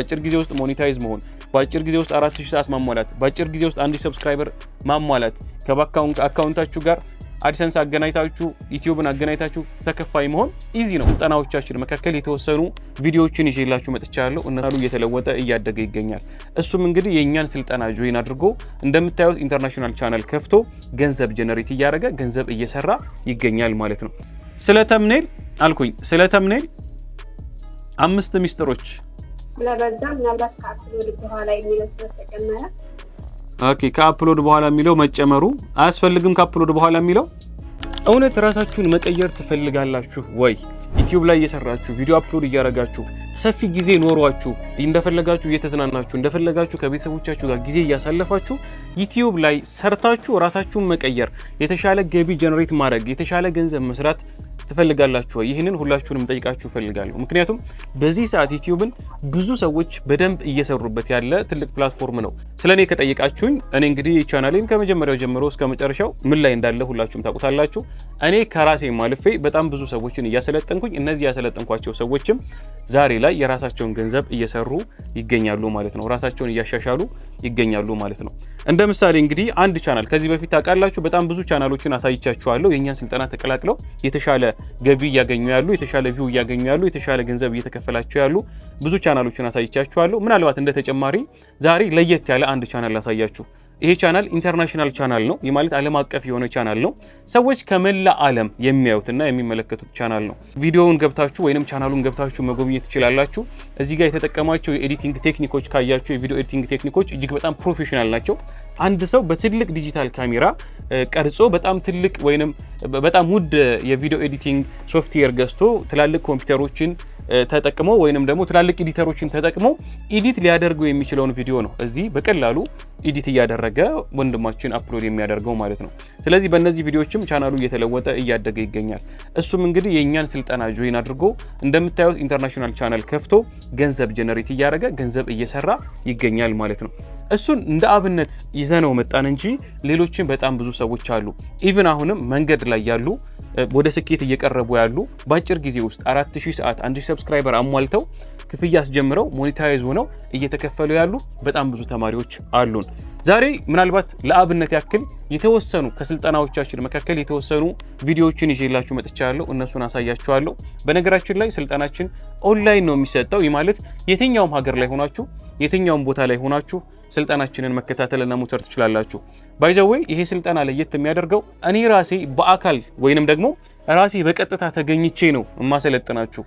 በአጭር ጊዜ ውስጥ monetize መሆን፣ በአጭር ጊዜ ውስጥ 4000 ሰዓት ማሟላት፣ በአጭር ጊዜ ውስጥ 1000 subscriber ማሟላት፣ ከባንክ account ኣችሁ ጋር AdSense አገናኝታችሁ፣ YouTube ን አገናኝታችሁ ተከፋይ መሆን easy ነው። ስልጠናዎቻችን መካከል የተወሰኑ ቪዲዮዎችን ይዤላችሁ መጥቻለሁ። እነሱ እየተለወጠ እያደገ ይገኛል። እሱም እንግዲህ የእኛን ስልጠና join አድርጎ እንደምታዩት international channel ከፍቶ ገንዘብ generate እያደረገ፣ ገንዘብ እየሰራ ይገኛል ማለት ነው። ስለ thumbnail አልኩኝ። ስለ thumbnail አምስት ሚስጥሮች። ስለበዛ ምናልባት ከ upload በኋላ የሚለው ስለተጨመረ። Okay፣ ከ upload በኋላ የሚለው መጨመሩ አያስፈልግም። ከ upload በኋላ የሚለው፣ እውነት ራሳችሁን መቀየር ትፈልጋላችሁ ወይ? YouTube ላይ እየሰራችሁ፣ ቪዲዮ upload እያደረጋችሁ፣ ሰፊ ጊዜ ኖሯችሁ፣ እንደፈለጋችሁ እየተዝናናችሁ፣ እንደፈለጋችሁ ከቤተሰቦቻችሁ ጋር ጊዜ እያሳለፋችሁ፣ YouTube ላይ ሰርታችሁ ራሳችሁን መቀየር፣ የተሻለ ገቢ generate ማድረግ፣ የተሻለ ገንዘብ መስራት ትፈልጋላችሁ ወይ? ይህንን ሁላችሁንም ጠይቃችሁ እፈልጋለሁ። ምክንያቱም በዚህ ሰዓት YouTube ን ብዙ ሰዎች በደንብ እየሰሩበት ያለ ትልቅ platform ነው። ስለ እኔ ከጠየቃችሁኝ እኔ እንግዲህ ቻናሌን ከመጀመሪያው ጀምሮ እስከ መጨረሻው ምን ላይ እንዳለ ሁላችሁም ታውቁታላችሁ። እኔ ከራሴ አልፌ በጣም ብዙ ሰዎችን እያሰለጠንኩኝ፣ እነዚህ ያሰለጠንኳቸው ሰዎችም ዛሬ ላይ የራሳቸውን ገንዘብ እየሰሩ ይገኛሉ ማለት ነው። ራሳቸውን እያሻሻሉ ይገኛሉ ማለት ነው። እንደ ምሳሌ እንግዲህ አንድ ቻናል ከዚህ በፊት ታውቃላችሁ፣ በጣም ብዙ ቻናሎችን አሳይቻችኋለሁ። የእኛን ስልጠና ተቀላቅለው የተሻለ ገቢ እያገኙ ያሉ፣ የተሻለ view እያገኙ ያሉ፣ የተሻለ ገንዘብ እየተከፈላቸው ያሉ ብዙ ቻናሎችን አሳይቻችኋለሁ። ምናልባት እንደ ተጨማሪ ዛሬ ለየት ያለ አንድ ቻናል ላሳያችሁ። ይሄ channel international channel ነው። ይህ ማለት ዓለም አቀፍ የሆነ ቻናል ነው። ሰዎች ከመላ ዓለም የሚያዩትና የሚመለከቱት ቻናል ነው። ቪዲዮውን ገብታችሁ ወይንም ቻናሉን ገብታችሁ መጎብኘት ትችላላችሁ። እዚህ ጋር የተጠቀማቸው የ editing ቴክኒኮች ካያችሁ የቪዲዮ editing ቴክኒኮች እጅግ በጣም professional ናቸው። አንድ ሰው በትልቅ ዲጂታል ካሜራ ቀርጾ፣ በጣም ትልቅ ወይንም በጣም ውድ የቪዲዮ editing software ገዝቶ፣ ትላልቅ ኮምፒውተሮችን ተጠቅሞ ወይንም ደግሞ ትላልቅ editor ኦችን ተጠቅሞ edit ሊያደርገው የሚችለውን ቪዲዮ ነው እዚህ በቀላሉ edit እያደረገ ወንድማችን upload የሚያደርገው ማለት ነው። ስለዚህ በእነዚህ ቪዲዮዎችም ቻናሉ እየተለወጠ እያደገ ይገኛል። እሱም እንግዲህ የእኛን ስልጠና join አድርጎ እንደምታዩት international channel ከፍቶ ገንዘብ generate እያደረገ፣ ገንዘብ እየሰራ ይገኛል ማለት ነው። እሱን እንደ አብነት ይዘነው መጣን እንጂ ሌሎችን በጣም ብዙ ሰዎች አሉ። Even አሁንም መንገድ ላይ ያሉ፣ ወደ ስኬት እየቀረቡ ያሉ፣ በአጭር ጊዜ ውስጥ 4000 ሰዓት፣ 1000 subscriber አሟልተው፣ ክፍያ አስጀምረው፣ monetize ሆነው እየተከፈሉ ያሉ በጣም ብዙ ተማሪዎች አሉን። ዛሬ ምናልባት ለአብነት ያክል የተወሰኑ ከስልጠናዎቻችን መካከል የተወሰኑ ቪዲዮዎችን ይዤላችሁ መጥቻለሁ። እነሱን አሳያችኋለሁ። በነገራችን ላይ ስልጠናችን ኦንላይን ነው የሚሰጠው። ይህ ማለት የትኛውም ሀገር ላይ ሆናችሁ፣ የትኛውም ቦታ ላይ ሆናችሁ ስልጠናችንን መከታተልና መውሰድ ትችላላችሁ። By the way፣ ይሄ ስልጠና ለየት የሚያደርገው እኔ ራሴ በአካል ወይንም ደግሞ ራሴ በቀጥታ ተገኝቼ ነው የማሰለጥናችሁ።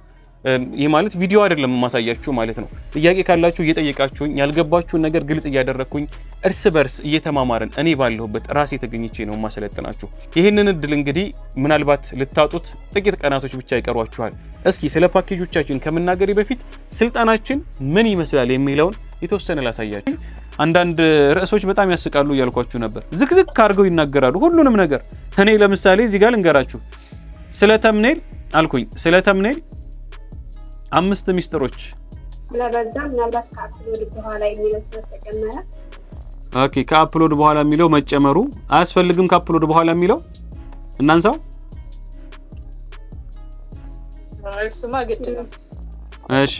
ይህ ማለት ቪዲዮ አይደለም የማሳያችሁ ማለት ነው። ጥያቄ ካላችሁ እየጠየቃችሁኝ፣ ያልገባችሁን ነገር ግልጽ እያደረግኩኝ፣ እርስ በርስ እየተማማርን እኔ ባለሁበት ራሴ ተገኝቼ ነው የማሰለጥናችሁ። ይህንን እድል እንግዲህ ምናልባት ልታጡት ጥቂት ቀናቶች ብቻ ይቀሯችኋል። እስኪ ስለ ፓኬጆቻችን ከመናገሬ በፊት ስልጠናችን ምን ይመስላል የሚለውን የተወሰነ ላሳያችሁ። አንዳንድ ርዕሶች በጣም ያስቃሉ እያልኳችሁ ነበር። ዝክዝክ አድርገው ይናገራሉ ሁሉንም ነገር። እኔ ለምሳሌ እዚህ ጋር ልንገራችሁ። ስለ thumbnail አልኩኝ። ስለ thumbnail አምስት ሚስጥሮች። ስለበዛ ምናልባት ከ upload በኋላ የሚለው ስለተጨመረ። Okay፣ ከ upload በኋላ የሚለው መጨመሩ አያስፈልግም። ከ upload በኋላ የሚለው እናንሳው። እሱማ ግድ ነው። እሺ፣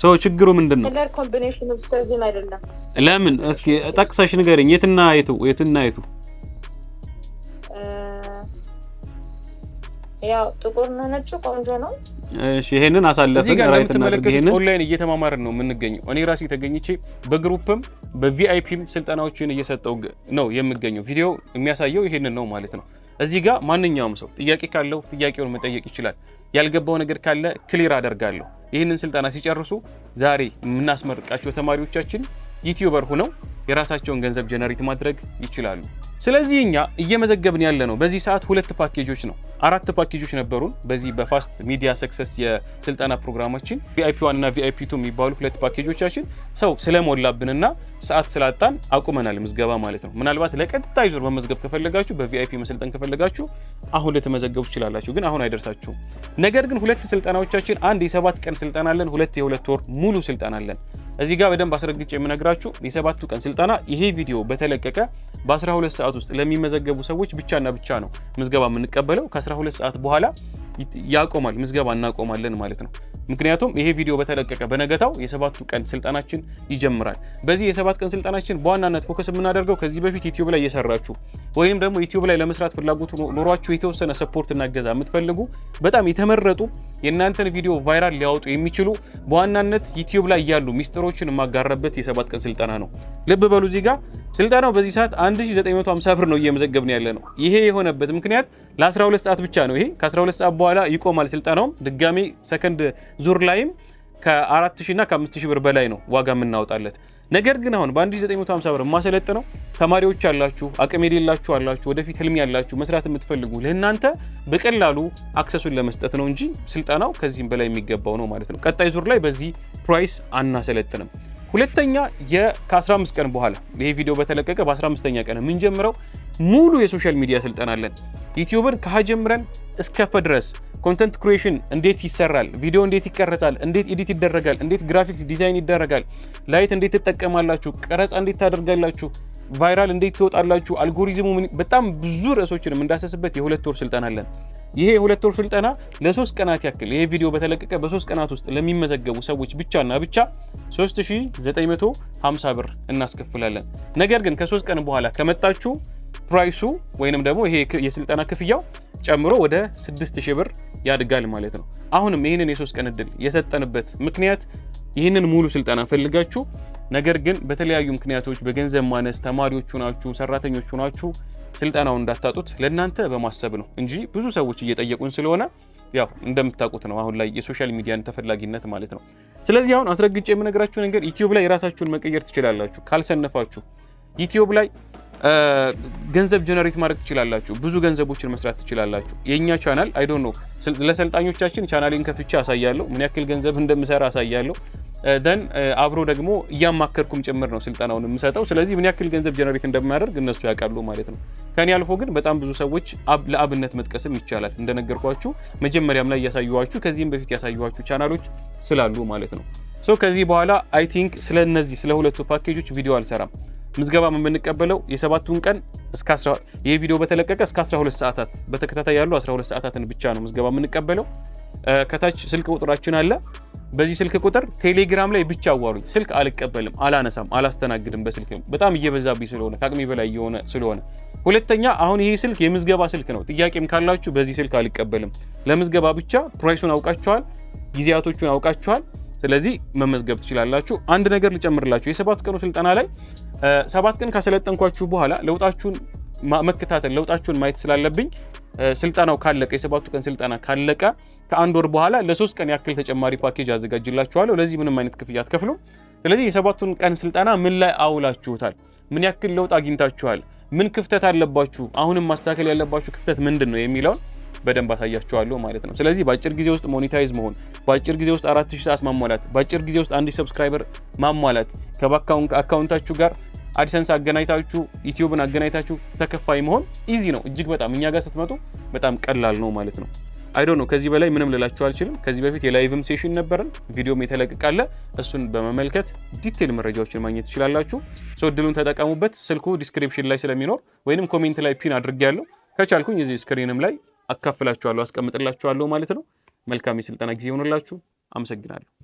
so ችግሩ ምንድን ነው? Color combination እስከዚህም አይደለም። ለምን? እስኪ ጠቅሰሽ ንገሪኝ። የትና የቱ፣ የትና የቱ? ያው ጥቁርና ነጩ ቆንጆ ነው። እሺ፣ ይሄንን አሳለፍን። Right እናድርግ። ይሄንን ኦንላይን እየተማማርን ነው የምንገኘው። እኔ ራሴ ተገኝቼ በ group ም በ VIP ም ስልጠናዎችን እየሰጠው ነው የምገኘው። ቪዲዮ የሚያሳየው ይሄንን ነው ማለት ነው። እዚህ ጋር ማንኛውም ሰው ጥያቄ ካለው ጥያቄውን መጠየቅ ይችላል። ያልገባው ነገር ካለ clear አደርጋለሁ። ይህንን ስልጠና ሲጨርሱ ዛሬ የምናስመርቃቸው ተማሪዎቻችን YouTuber ሆነው የራሳቸውን ገንዘብ generate ማድረግ ይችላሉ። ስለዚህ እኛ እየመዘገብን ያለ ነው በዚህ ሰዓት ሁለት ፓኬጆች ነው። አራት ፓኬጆች ነበሩን በዚህ በ Fast Media Success የስልጠና ፕሮግራማችን። VIP 1 እና VIP 2 የሚባሉ ሁለት ፓኬጆቻችን ሰው ስለሞላብንና ሰዓት ስላጣን አቁመናል ምዝገባ ማለት ነው። ምናልባት ለቀጣይ ዙር መመዝገብ ከፈለጋችሁ፣ በ VIP መሰልጠን ከፈለጋችሁ አሁን ልትመዘገቡ ትችላላችሁ፣ ግን አሁን አይደርሳችሁም። ነገር ግን ሁለት ስልጠናዎቻችን፣ አንድ የ7 ቀን ስልጠና አለን፣ ሁለት የ2 ወር ሙሉ ስልጠና አለን። እዚህ ጋር በደንብ አስረግጬ የምነግራችሁ የሰባቱ ቀን ስልጠና ይሄ ቪዲዮ በተለቀቀ በ12 ሰዓት ውስጥ ለሚመዘገቡ ሰዎች ብቻና ብቻ ነው ምዝገባ የምንቀበለው። ከ12 ሰዓት በኋላ ያቆማል፣ ምዝገባ እናቆማለን ማለት ነው። ምክንያቱም ይሄ ቪዲዮ በተለቀቀ በነገታው የ7ቱ ቀን ስልጠናችን ይጀምራል። በዚህ የ7 ቀን ስልጠናችን በዋናነት focus የምናደርገው ከዚህ በፊት ዩቲዩብ ላይ እየሰራችሁ ወይም ደግሞ ዩቲዩብ ላይ ለመስራት ፍላጎቱ ኖሯችሁ የተወሰነ support እና እገዛ የምትፈልጉ በጣም የተመረጡ የእናንተን ቪዲዮ viral ሊያወጡ የሚችሉ በዋናነት ዩቲዩብ ላይ ያሉ ሚስጥሮችን የማጋራበት የ7 ቀን ስልጠና ነው። ልብ በሉ፣ እዚህ ጋር ስልጠናው በዚህ ሰዓት 1950 ብር ነው እየመዘገብን ያለ ነው። ይሄ የሆነበት ምክንያት ለ12 ሰዓት ብቻ ነው። ይሄ ከ12 ሰዓት በኋላ ይቆማል ስልጠናውም። ድጋሜ ሰከንድ ዙር ላይም ከ4000 እና ከ5000 ብር በላይ ነው ዋጋ የምናወጣለት። ነገር ግን አሁን በ1950 ብር የማሰለጥነው ተማሪዎች ያላችሁ፣ አቅም የሌላችሁ አላችሁ፣ ወደፊት ህልም ያላችሁ፣ መስራት የምትፈልጉ ለእናንተ በቀላሉ access ኡን ለመስጠት ነው እንጂ ስልጠናው ከዚህም በላይ የሚገባው ነው ማለት ነው። ቀጣይ ዙር ላይ በዚህ price አናሰለጥንም። ሁለተኛ፣ ከ15 ቀን በኋላ፣ ይሄ ቪዲዮ በተለቀቀ በ15ኛ ቀን የምንጀምረው ሙሉ የ social media ስልጠና አለን። ዩቲዩብን ከሀ ጀምረን እስከ ፐ ድረስ content creation እንዴት ይሰራል፣ ቪዲዮ እንዴት ይቀረጻል፣ እንዴት edit ይደረጋል፣ እንዴት graphics design ይደረጋል፣ light እንዴት ትጠቀማላችሁ፣ ቀረጻ እንዴት ታደርጋላችሁ፣ viral እንዴት ትወጣላችሁ፣ አልጎሪዝሙ፣ በጣም ብዙ ርዕሶችን የምንዳሰስበት የ2 ወር ስልጠና አለን። ይሄ የ2 ወር ስልጠና ለ3 ቀናት ያክል፣ ይሄ ቪዲዮ በተለቀቀ በ3 ቀናት ውስጥ ለሚመዘገቡ ሰዎች ብቻና ብቻ 3950 ብር እናስከፍላለን። ነገር ግን ከ3 ቀን በኋላ ከመጣችሁ price ኡ ወይንም ደግሞ ይሄ የስልጠና ክፍያው ጨምሮ ወደ 6000 ብር ያድጋል ማለት ነው። አሁንም ይህንን የ3 ቀን እድል የሰጠንበት ምክንያት ይህንን ሙሉ ስልጠና ፈልጋችሁ ነገር ግን በተለያዩ ምክንያቶች፣ በገንዘብ ማነስ፣ ተማሪዎች ሆናችሁ፣ ሰራተኞች ሆናችሁ ስልጠናውን እንዳታጡት ለእናንተ በማሰብ ነው እንጂ ብዙ ሰዎች እየጠየቁን ስለሆነ፣ ያው እንደምታውቁት ነው አሁን ላይ የ social media ን ተፈላጊነት ማለት ነው። ስለዚህ አሁን አስረግጬ የምነግራችሁ ነገር ዩቲዩብ ላይ የራሳችሁን መቀየር ትችላላችሁ ካልሰነፋችሁ። ዩቲዩብ ላይ ገንዘብ generate ማድረግ ትችላላችሁ። ብዙ ገንዘቦችን መስራት ትችላላችሁ። የእኛ ቻናል፣ I don't know፣ ለሰልጣኞቻችን ቻናሌን ከፍቼ አሳያለሁ፣ ምን ያክል ገንዘብ እንደምሰራ አሳያለሁ። Then አብሮ ደግሞ እያማከርኩም ጭምር ነው ስልጠናውን የምሰጠው። ስለዚህ ምን ያክል ገንዘብ generate እንደማደርግ እነሱ ያውቃሉ ማለት ነው። ከኔ አልፎ ግን በጣም ብዙ ሰዎች ለአብነት መጥቀስም ይቻላል። እንደነገርኳችሁ መጀመሪያም ላይ ያሳየኋችሁ፣ ከዚህም በፊት ያሳየኋችሁ ቻናሎች ስላሉ ማለት ነው። So ከዚህ በኋላ I think ስለ እነዚህ ስለ ሁለቱ ፓኬጆች ቪዲዮ አልሰራም። ምዝገባ የምንቀበለው የ7ቱን ቀን እስከ ይህ ቪዲዮ በተለቀቀ እስከ 12 ሰዓታት፣ በተከታታይ ያሉ 12 ሰዓታትን ብቻ ነው ምዝገባ የምንቀበለው። ከታች ስልክ ቁጥራችን አለ። በዚህ ስልክ ቁጥር ቴሌግራም ላይ ብቻ አዋሩኝ። ስልክ አልቀበልም፣ አላነሳም፣ አላስተናግድም በስልክ፣ በጣም እየበዛብኝ ስለሆነ፣ ከአቅሜ በላይ እየሆነ ስለሆነ። ሁለተኛ፣ አሁን ይሄ ስልክ የምዝገባ ስልክ ነው። ጥያቄም ካላችሁ በዚህ ስልክ አልቀበልም። ለምዝገባ ብቻ። Price ኡን አውቃችኋል፣ ጊዜያቶቹን አውቃችኋል። ስለዚህ መመዝገብ ትችላላችሁ። አንድ ነገር ልጨምርላችሁ። የ7 ቀኑ ስልጠና ላይ 7 ቀን ካሰለጠንኳችሁ በኋላ ለውጣችሁን መከታተል፣ ለውጣችሁን ማየት ስላለብኝ፣ ስልጠናው ካለቀ፣ የ7ቱ ቀን ስልጠና ካለቀ ከአንድ ወር በኋላ ለ3 ቀን ያክል ተጨማሪ ፓኬጅ አዘጋጅላችኋለሁ። ለዚህ ምንም አይነት ክፍያ አትከፍሉም። ስለዚህ የ7ቱን ቀን ስልጠና ምን ላይ አውላችሁታል? ምን ያክል ለውጥ አግኝታችኋል? ምን ክፍተት አለባችሁ? አሁንም ማስተካከል ያለባችሁ ክፍተት ምንድን ነው የሚለውን በደንብ አሳያችኋለሁ ማለት ነው። ስለዚህ በአጭር ጊዜ ውስጥ monetize መሆን፣ በአጭር ጊዜ ውስጥ 4000 ሰዓት ማሟላት፣ በአጭር ጊዜ ውስጥ 1000 subscriber ማሟላት፣ ከባንክ account ኣችሁ ጋር AdSense አገናኝታችሁ፣ ዩቲዩብን አገናኝታችሁ ተከፋይ መሆን easy ነው። እጅግ በጣም እኛ ጋር ስትመጡ በጣም ቀላል ነው ማለት ነው። I don't know፣ ከዚህ በላይ ምንም ልላችሁ አልችልም። ከዚህ በፊት የ live ም session ነበረን፣ ቪዲዮም የተለቀቀ አለ። እሱን በመመልከት detail መረጃዎችን ማግኘት ትችላላችሁ። So እድሉን ተጠቀሙበት። ስልኩ description ላይ ስለሚኖር ወይንም comment ላይ pin አድርጌያለሁ። ከቻልኩኝ እዚህ screen ም ላይ አካፍላችኋለሁ፣ አስቀምጥላችኋለሁ ማለት ነው። መልካም የስልጠና ጊዜ ይሆንላችሁ። አመሰግናለሁ።